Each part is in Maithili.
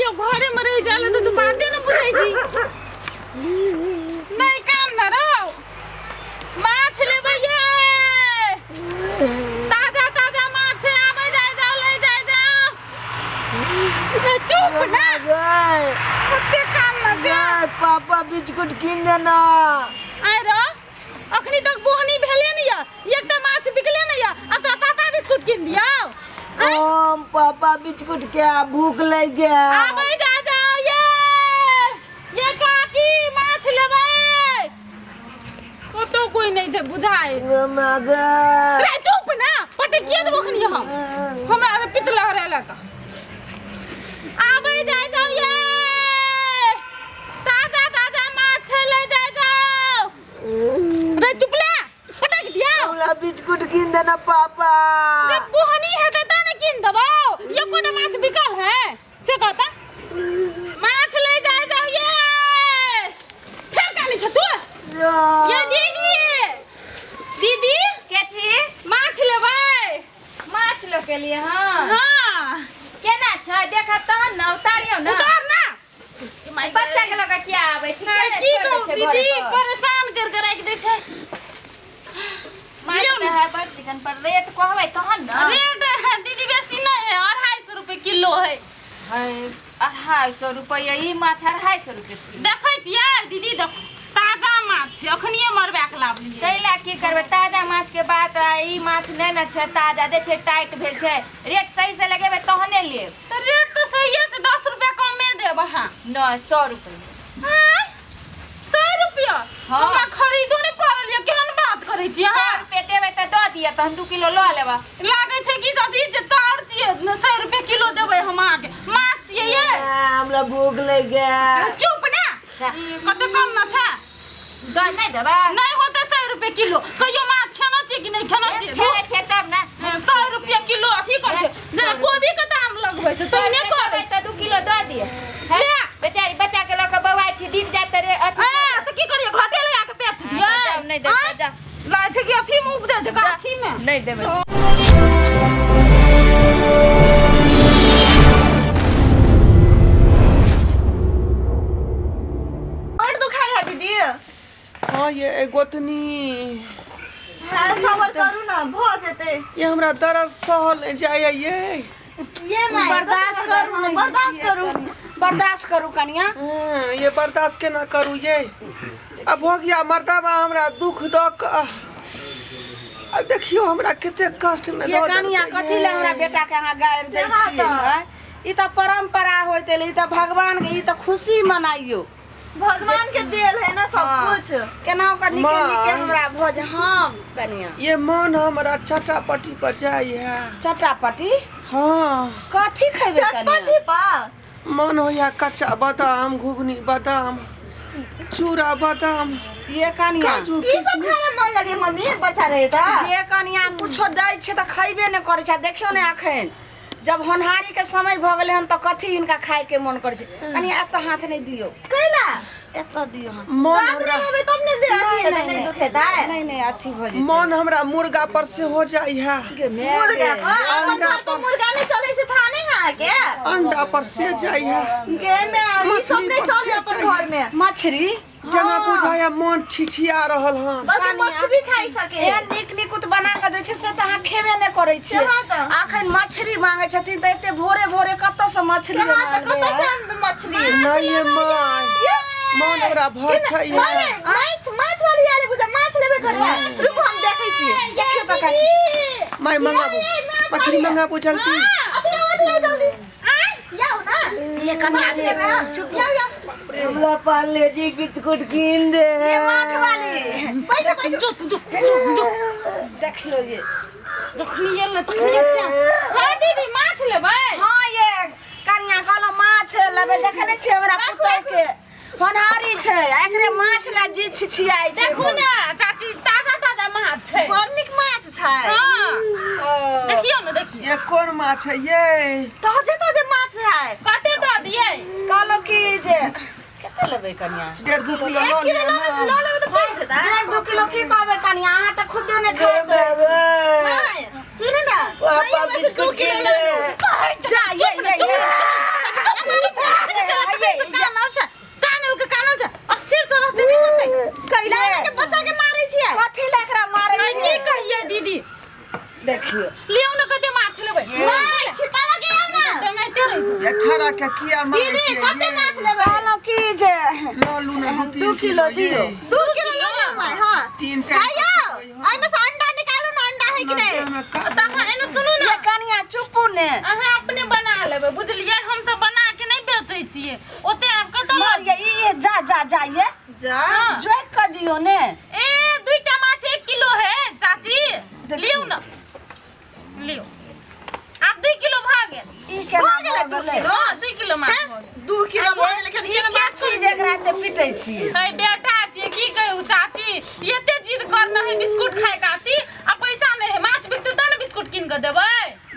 कहियो घरे में रहि जाला तऽ तू बाते न बुझै छी। नहीं काम न रहो। माछ लेबै ये। ताजा ताजा माछ छै, आबै जाय जाओ ले जाय जाओ। ए, चुप ना। गए कते काम न छै। गए पापा बिस्कुट कीन देना। आइ रो अखनी तक बोहनी भेले नहीं या, एकटा माछ बिकले नहीं या, आ तोरा पापा बिस्कुट कीन दियौ? आँय? हम पापा बिस्कुट के भूख लग गया। आबै जा जाओ ये ये काकी माछ लेबै। कतौ कोई नहीं छै बुझाय। मगर रे चुप ना, पटकिए देबो अखनी हम। हमरा तऽ पित्त लहरेला तऽ। आबै जाय जाओ ये, ताजा ताजा माछ छै, ले जाय जाओ। रे चुप ले, पटक दिया। हमरा बिस्कुट कीन देना पापा। रे बोहनी है त ने कीन देबो, एकोटा माछ बिकल है से कहता। माछ ले जाय जाओ ये। फेर काने छ तू? ये दीदी, दीदी के छी? माछ लेबै। माछ लऽ के लिए? हाँ। हाँ। केना छै देखब तहन ने, उतारियौ ने। उतार ना। बच्चा के लऽ के किया आबै छी? नहीं, किया की छोड़ि दै कहू छै दीदी, घरे पर? परेशान कर के राखि दै छै। माछ लियौ तऽ ने। है बड़ चिकन, पर रेट कहबै तहन ने। रेट दीदी बेसी नहीं है, 250 रुपए किलो है। है 250 रुपैआ ई माछ? 250 रुपैआ किलो? देखै छियै दीदी, देखो ताजा माछ छै, अखनिये मरबा के लाबलियै। ताहि लए की करबै ताजा माछ के बात? आ ई माछ नहि ने छै ताजा, दै छै टाइट भेल छै। रेट सही से लगेबै तहने लेब। तऽ रेट तऽ सहिए छै, 10 रुपया कमे देब अहाँ। नहि, 100 रुपैआ। आँय, 100 रुपया? हाँ। हमरा खरीदो नहि पड़ल यऽ, केहन बात करै छी 100 अहाँ? रुपैआ देबै तऽ दऽ दिअ, तहन 2 किलो लऽ लेबै। लागै छै कि अथी जे चाउर छियै ने, 100 रुपया किलो देबै हम अहाँके? माछ छियै ये। हमरा भूख लग गया। चुप ने, ई कते कम न छै। दऽ नहि देबै? नहि होतै 100 रुपये किलो। कहियो माछ खेना छियै कि नहि खेना छियै? खेने छियै तब ने। 100 रुपये किलो अथी करै छै, जेना कोबी के दाम लगबै छै तहने करै तऽ 2 किलो दऽ दिअ। ले। बेचारी बच्चा के लऽ कऽ बौआइ छी, बिक जायत तऽ रे अथी। ए, तऽ की करियै, घटे ले आके बेच दियै? हाँ, तऽ जाउ, नहि देबै, आँय? जाउ। लागै छै कि अथी मे उपजै छै, गाछी मे। नहि देबै। बड़ दुखाई है दीदी। हाँ ये गोतनी। हाँ, सबर करू ना, भ जेतै। ये हमरा दर्द सहल नहीं जाय ये। ये माय, बर्दाश्त कथी करबै? करू। हाँ, नहीं, बर्दाश्त करू। बर्दाश्त करू कनिया। हाँ, ये बर्दाश्त केना करू ये? अब हो गया मर्दाबा हमरा दुख द क, अब देखियो हमरा कते कष्ट में ये दऽ कनिया, देलकै कथी ले ये। हमरा बेटा के अहाँ गारि दै से हाँ छियै? तऽ। आँय? ई तऽ परंपरा होइत एलै, ई तऽ भगवान के, ई तऽ खुशी मनाइयो। भगवान के देल है ना सब हाँ। कुछ। केना ओकर नीके माँ। नीके हमरा भोज। हाँ कनिया। ये मन हमरा चटापटी पर जाय है। चटापटी? हाँ। कथी खैबै कनिया? चटपटी पा मन होया कच्चा बादाम, घुघनी बादाम, चूड़ा बादाम, ये कनिया, काजू ई सब किशमिश। खाए मन लगे मम्मी, बच्चा रहे ता। ये कनिया, कुछो दै छै तऽ खैबे नहि करै छै। देखियौ ने, अखन जब होनहारी के समय भऽ गेलै हन तऽ कथी हिनका खाय के मन करै छै? कनिया, एतऽ हाथ नहि दियौ। कैला? एतऽ दियौ हाथ। मन बाप हमरा नहि रहबै तब ने दे अथी हेतै, नहि दुखेतै। नहि नहि, अथी भऽ जेतै। मन हमरा मुर्गा पर से हो जाय है। गे माय मुर्गा गे। पर? अपन अंडा घर पर मुर्गा नहीं चले से था नहीं है के? अंडा पर से जाय है। गे में ई सब मछली नहीं पर चले से अपन चाहिए। घर में। मछली? जेना बुझाय मन छिछिया रहल हन। बल्कि मछली खाई सके। एहन नीक निकुत बना कऽ दै छै से तऽ अहाँ खेबे नहि करै छियै। सेहा तऽ। अखन मछली मांगै छथिन तऽ एते भोरे भोरे कतऽसँ मछली सेहा तऽ, आनबै? कतऽ से आनबै मछली? नहीं ये माय, मन हमरा भर छै ये। मारे, माछ माछ वाली आले बुझा माछ लेबे करे है। रुकू, हम देखै छियै। देखियौ तऽ कनि। माय, मंगाबू ये, माछ मछली, वाली। मंगाबू जल्दी। अथी आओ, अथी आओ जल्दी। आउ ना। ये कनिया, माछ लेबै हम। चुप। आउ, आउ। हमरा पार्ले जी बिस्कुट कीन दे। ये माछ वाली। बैठो बैठो। जो जो जो जो। देखियौ ये। जखनी एलै तखनी चास। हाँ दीदी, माछ लेबै? हाँ ये कनिया, कहलहुँ माछ लेबै। देखै नहि छियै हमरा पुतोह के होनहारी छै, एकरे माछ लए जी छिछियाइ छै। देखू ने चाची, ताजा ताजा माछ छै। बड़ नीक माछ छै। हाँ, देखियौ ने, देखियौ। ये कोन माछ है ये? ताजे ताजे माछ है। कते दऽ दियै? कहलहुँ कि जे कते लेबै कनिया? 1.5 2 किलो एक लऽ किलो लिअ लऽ लेबै, ना। लऽ लेबै तऽ पड़ि जेतै। 1.5 2 किलो की कहबै कनिया, अहाँ तऽ खुदे नहि खाइत रहै छी। माय, सुनू ना। पापा माय, हमरा से 2 बिस्कुट किलो कीन लऽ दे। लेबै। जा ये ये ये। ये छड़ा के किया मारै दीदी छियै कते ये? माछ लेबै कहलहुँ की जे लऽ लू ने दू दू तीन किलो ये। दियौ। 2 किलो लऽ लेबै माय हां तीन टा खाइयो एहिमे से अंडा निकालू ने अंडा है कि नहीं देहमे का तऽ अहाँ एने सुनू ने ये कनिया चुपू ने अहाँ अपने बना लेबै बुझलियै हमसब बना के नहि बेचै छियै ओते आब कतऽ लऽ मर ये ई ये जा जा जा ये जा जोइक कऽ दियौ ने ए दुईटा माछ 1 किलो है चाची लियौ न लियौ आब 2 किलो भऽ गेल ई केना भऽ गेलै भऽ 2 गेलै? किलो हँ 2 किलो माछ भऽ गेल 2 किलो भऽ गेलै ई केना के माछ चीज एकरा एते पिटै छियै है बेटा छियै की कहू चाची एते जिद करना है बिस्कुट खाय खातिर आ पैसा नहीं है माछ बिकतै तब ने बिस्कुट कीन कऽ देबै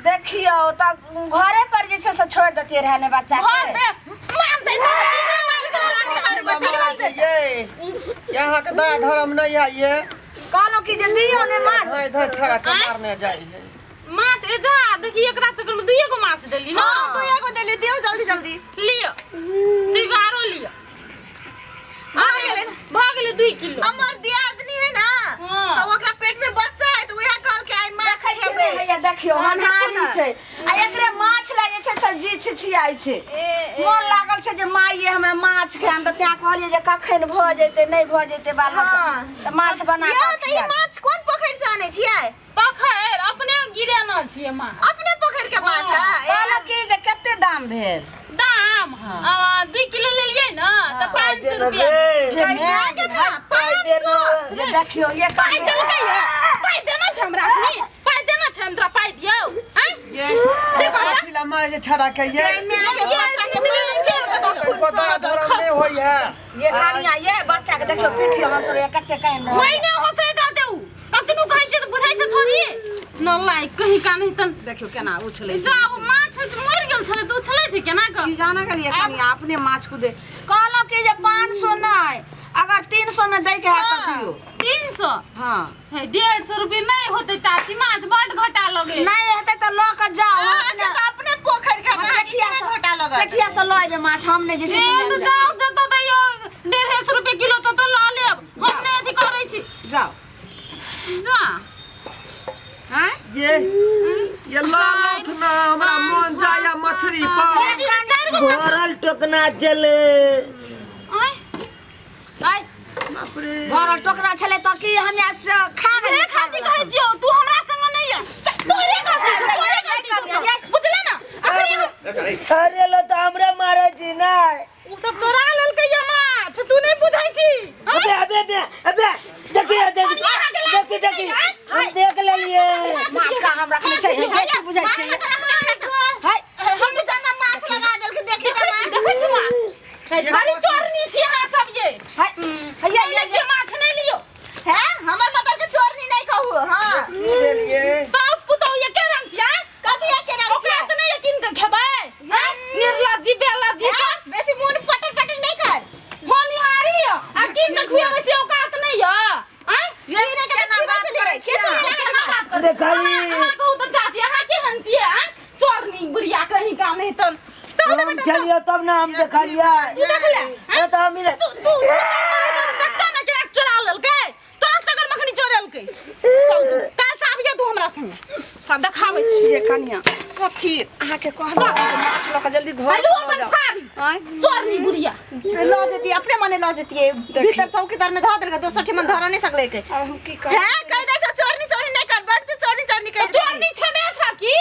देखियौ तऽ घरे पर जे छै से छोड़ि देतियै रहए ने बच्चा घर के में मानतै तब ने मारै छै ये यहाँ के दया धर्म नहीं है ये कहलहुँ कि जे दियौ ने माछ धै धै छड़ा के मारने जाइ है माछ ए जा देखी एकरा चक्कर में दुइए गो माछ देली ना हां दू एगो देली दियौ जल्दी जल्दी लियो दुइ गो आरो लियो भऽ गेलै भऽ गेलै 2 किलो हमर दियादनी है ना हाँ। तो ओकरा पेट में बच्चा है तो वएह कहल के आइ माछ देखै छियै खेबै ने भैया देखियौ हाँ, होनहारी देखू ने। छै आ एकरे माछ लए जे छै से जी छिछियाइ छै ए ए मोन लागल छै जे माय ये हमरा माछ खायब तऽ तें कहलियै जे कखन भऽ जेतै नहि भऽ जेतै बाल बच्चा हाँ। तऽ माछ बना यौ कऽ तऽ ई खिया माछ कोन पोखरि से आनै छियै पोखरि अपने गिरेना छियै माछ अपने पोखरि के माछ है कहलक कि जे कते दाम भेल दाम 2 किलो लेलियै ने तऽ 500 रुपया जे माय के 500 जे देखियौ ये पाइ देलकै ये पाइ देना छै हमरा अखनी पाइ देना छै हम तोरा पाइ दियौ आँय ये से बता। कथी ला मारै छै छड़ा के ये माय के बच्चा के मार के कनिको दया धर्म नहीं होइ है ये कनिया ये बच्चा के देखियौ पीठी हंसुर कते कानि रहल होइ ने होसै दऽ देऊ कतनो कहै छै तऽ बुझै छै थोड़ी न लाइक कहीं का नहीं तन देखियौ केना उछलै छै जाओ माछ मरि गेल छलै तऽ उछलै छै केना कऽ की जाना गेलियै कनिया अपने माछ कुदे कहलहुँ कि जे 500 नहि अगर 300 में दै के है तऽ दियौ 300 हाँ हे 150 रुपये नहीं होते चाची माछ बड घाटा लगे नहि हेतै तऽ लऽ कऽ जाउ हम अहाँके तऽ अपने पोखरि के हम अहाँके पेठिया केना सँ घोटा लगत पेठिया सँ लऽ अयबै माछ हम नहि जे छै ए से तऽ लेब। जाओ जतऽ दैयो 150 रुपये किलो तऽ तऽ लऽ लेब हम नहि अथी करै छी जाउ जा आँय ये ये लऽ लौथ ना हमरा मन जाया मछली पर भरल टोकना चले आँय आँय बाप रे भरल टोकरा छलै तऽ की हमरा से खा तोरे गेलै खातिर कहै छियौ तू हमरा संग नहि ये तोरे खातिर तोरे खातिर बुझले ना अखनी अरे लो तो हमरा मारे छी ना उ सब चोरा लेलकै ये माछ तू नहि बुझै छी अबे अबे अबे अबे देखिए देखी देखी देखी हम देख लेलिए माछ का हम रखने छै बेसी बुझै माछ छै के तऽ रखने छै हाय हम जना माछ लगा देलकै देखी तऽ देखै छी देखै छी माछ बड़ी चोरनी छी अहाँ सब ये हाय हैया ये माछ नहि लियो हैं हमर मतलब के चोरनी नहीं कहू हां की भेल ये सास पुतोह एके रंग छियै कथी एके रंग ओकरा छियै तऽ नहि यकीन के खेबै हैं निर्लज्जी बेलज्जी हैं? बेसी मुन पटर पटर नहीं कर होनिहारी य आ कीन के खुआबै से औकात नहि य आँय ये नहीं के केना खिबै बात छलियै करै के छियै चोरी केना लगा बात करै देखली। अहाँ कहू तऽ चाची अहाँ केहन छियै आँय चोरनी बुढ़िया कहीं का नहीं तन चल दे हम बेटा चल चलियो तब ना हम देखलिए तू देख ले ए तो हम तू तू देखता ना केना चोरा लेलकै तोरा चक्कर में अखनी चोरेलकै चल तू काल्हि से आबिहे तू हमरा संगे सब देखाबै छी ये कनिया कथी अहाँके कहलहुँ कि माछ लऽ कऽ जल्दी घर हेलो लऽ अपन जाउ थारी आँय चोरनी बुढ़िया लऽ जैती अपने मने लऽ जैतियै भीतर चौकीदार में धऽ देलकै दोसर ठिमन धरऽ नहीं सकलै के आब हम की कहब हैं कह दै छौ चोरनी चोरनी नहीं कर बड़ तू चोरनी चोरनी कर चोरनी छेबे छ की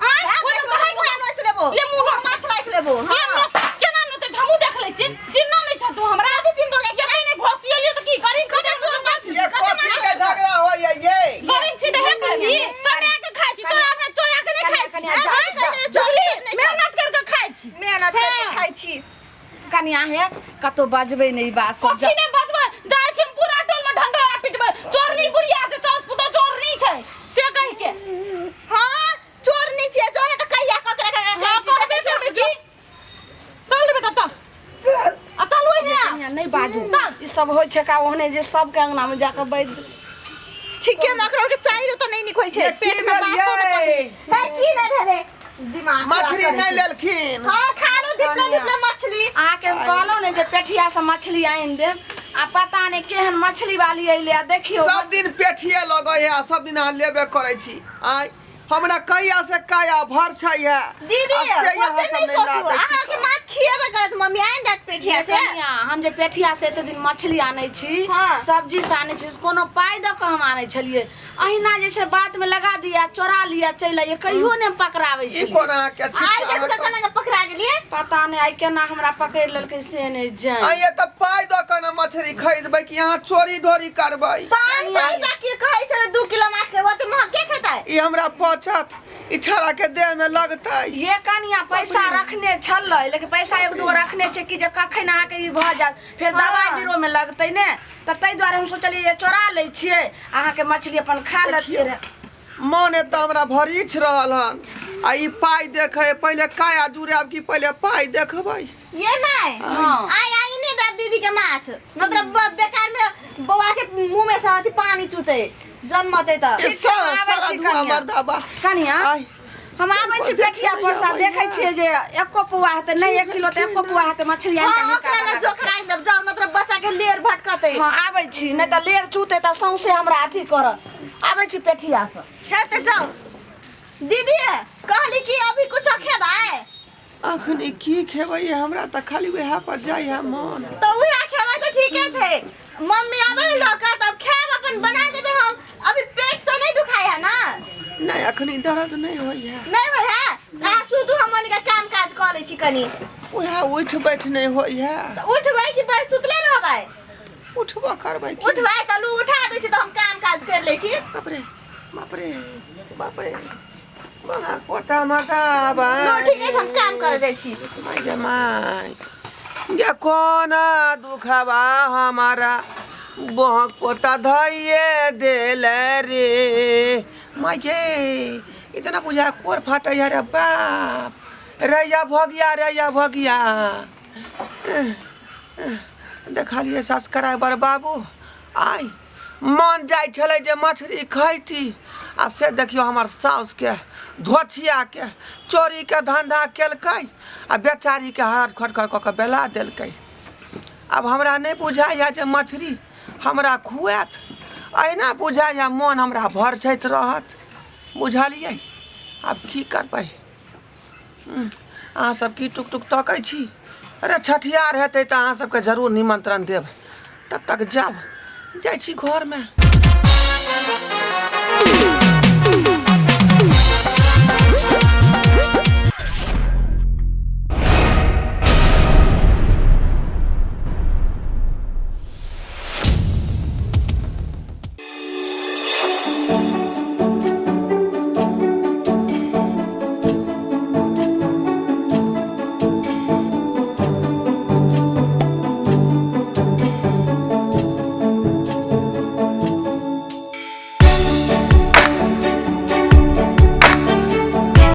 आँय हैं ओहिमे बेसी कहै मुँह नोच लेबो ले मुँह नोच। माछ राखि लेबो के हाँ केना नोते हमहूँ देख लै छी चिन्ह नहि छ तू हमरा कथी चिन्हबो गे? केना नहि घोसियलियै तऽ की गरीब छी कते तोर माछ ये कते कथी माछ के झगड़ा होइया ये गरीब छी तऽ हे करबी चोरा के खाइ छी तोरा अपना चोरा के नहि खाइ छी कनिया, जा, आँय? जा, बुझली? मेहनत करके खाइ छी मेहनत करके हाँ। खाइ छी कनिया हे कतौ बजबै नहि ई बात सब कथी नहि बजबै जाइ छी हम पूरा टोल में ढंढोरा पिटबै चोरनी बुढ़िया छै साउस पुतोह चोरनी छै से कहि के हाँ चोरनी छियै चोर तऽ कहिया ककरा ककरा हाँ खाइ छी कहबे करबै की चल रे बेटा चल आ चल ओहि ने कनिया नहि बाजू ई सब होइ छै का ओहने जे सबके अंगना में जाके बैठ ठीके में एकरा के चाय तऽ नहीं नीक होइ छै ये की पेट में भेल बातो नहि ये? पचै है की नहि भेलै दिमाग खराब मछली करै नहीं छै। लेलखिन हाँ खा लो धिपले धिपले मछली अहाँके हम कहलहुँ ने जे पेठिया से मछली आनि देब आ पता नहि केहन मछली वाली अयलै आ देखियौ सब दिन पेठिए लगै है आ सब दिन अहाँ लेबे करै छी आय हमरा कहिया से काया भर छै है। दीदी, आ से ओते यहाँ सब नहीं नहि ला सोचू, दै छी। अहाँके माछ खिएबे करत मम्मी, आनि देत पेठिया से। कनिया, हम जे पेठिया से एते दिन मछली आनै छी, हाँ। सब्जी से आनै छी, कोनो पाइ दऽ कऽ हम आनै छलियै। अहिना जे छै बात में लगा दिया, चोरा लिया, चलि आइए, कहियो ने हम पकड़ाबै ई छलियै। कोन अहाँके छी? आइ देखू तऽ केना कऽ पकड़ा गेलियै। पता नहि आइ केना हमरा पकड़ि लेलकै से नहि जानि। आइए तऽ पाइ दऽ कऽ ने मछली खरीदबै कि अहाँ चोरी ढोरी करबै? 500 रुपया के कहै छलै 2 किलो माछ के, ओते महग के खेतै? ई हमरा पचत? ई छड़ा के देह में लगतै? ये कनिया, पैसा रखने छलै, लेकिन पैसा एक दूगो रखने छै कि जे कखन अहाँके ई भऽ जायत, फेर दवाइ बीरो में लगतै ने, तऽ ताहि दुआरे हम सोचलियै जे चोरा लै छियै, अहाँके मछली अपन खा लेतियै रहे। मन एतऽ हमरा भरीछ रहल हन आ ई पाइ देखै पहिले काया जुड़ायब कि पहिले पाइ देखबै? ये my, हाँ। आइ आइ नहीं देब दीदी के माछ, मतलब बेकार में बौआ के मुंह में से अथी पानी चूते जन्मते त। ए ठीक छै, हम सारा आबै सारा छी धुआं कनिया। मर्दाबा। कनिया, आइ हम आबै छी पेठिया पर से, देखै छियै जे एको पुआ हेतै नहि, 1 किलो तऽ एको पुआ हेतै मछली आनि कऽ हाँ, हिनका ओकरा ले बना कऽ। जोखरा देब जाउ, मतलब बच्चा के लेर भटकते। हाँ, आबै छी, नहि तऽ लेर चूते तऽ सौंसे हमरा अथी करत। आबै छी पेठिया से। हेते जाउ। दीदी कहली कि अभी कुछ खेबै? अखनी की खेबै? हमरा तऽ खाली वएह पर जाइ है मन। तऽ उएह खेबै तऽ ठीके छै। मम्मी आबै है लऽ कऽ तब खायब, अपन बना देबै हम। अभी पेट तो नहीं दुखाय है ना? नहि, अखनी दर्द नहि होइ है। नहीं होइ है? अहाँ सुतू, हम मम्मी के काम काज कऽ लै छी कनी। उएह उठि बैठ नहि होइ है। तऽ उठबै कि बस सुतले रहबै? उठबो करबै की? उठबै तऽ लू उठा दै छी, तऽ हम काम काज कर लै छी। बाप रे बाप रे बाप रे, बड़ा कोटा मर्दाबा। लो ठीक है, हम काम कर जाइ छी। माय गे माय गे, कोना दुखबा हमारा बहक पोता धइए देल रे। माय गे, इतना बुझा कोर फाटै है रे बाप। रैया भगिया, रैया भगिया, देखलियै सब्सक्राइबर बाबू, आइ मन जाइ छलै जे मछली खैती आ से देखियौ हमर साउसके धोथियाके चोरीके धन्धा केलकै आ बेचारीके हड़हड़ खटखट कऽ कऽ बेला देलकै। आब हमरा नहि बुझाइए जे मछली हमरा खुआएत, अहिना बुझाइए मन हमरा भरछैत रहत, बुझलियै? आब की करबै? अहाँ सब की टुक टुक तकै छी? अरे छठियार हेतै तऽ अहाँ सबके जरूर निमंत्रण देब। तब तक जाउ, जाइ छी घरमे।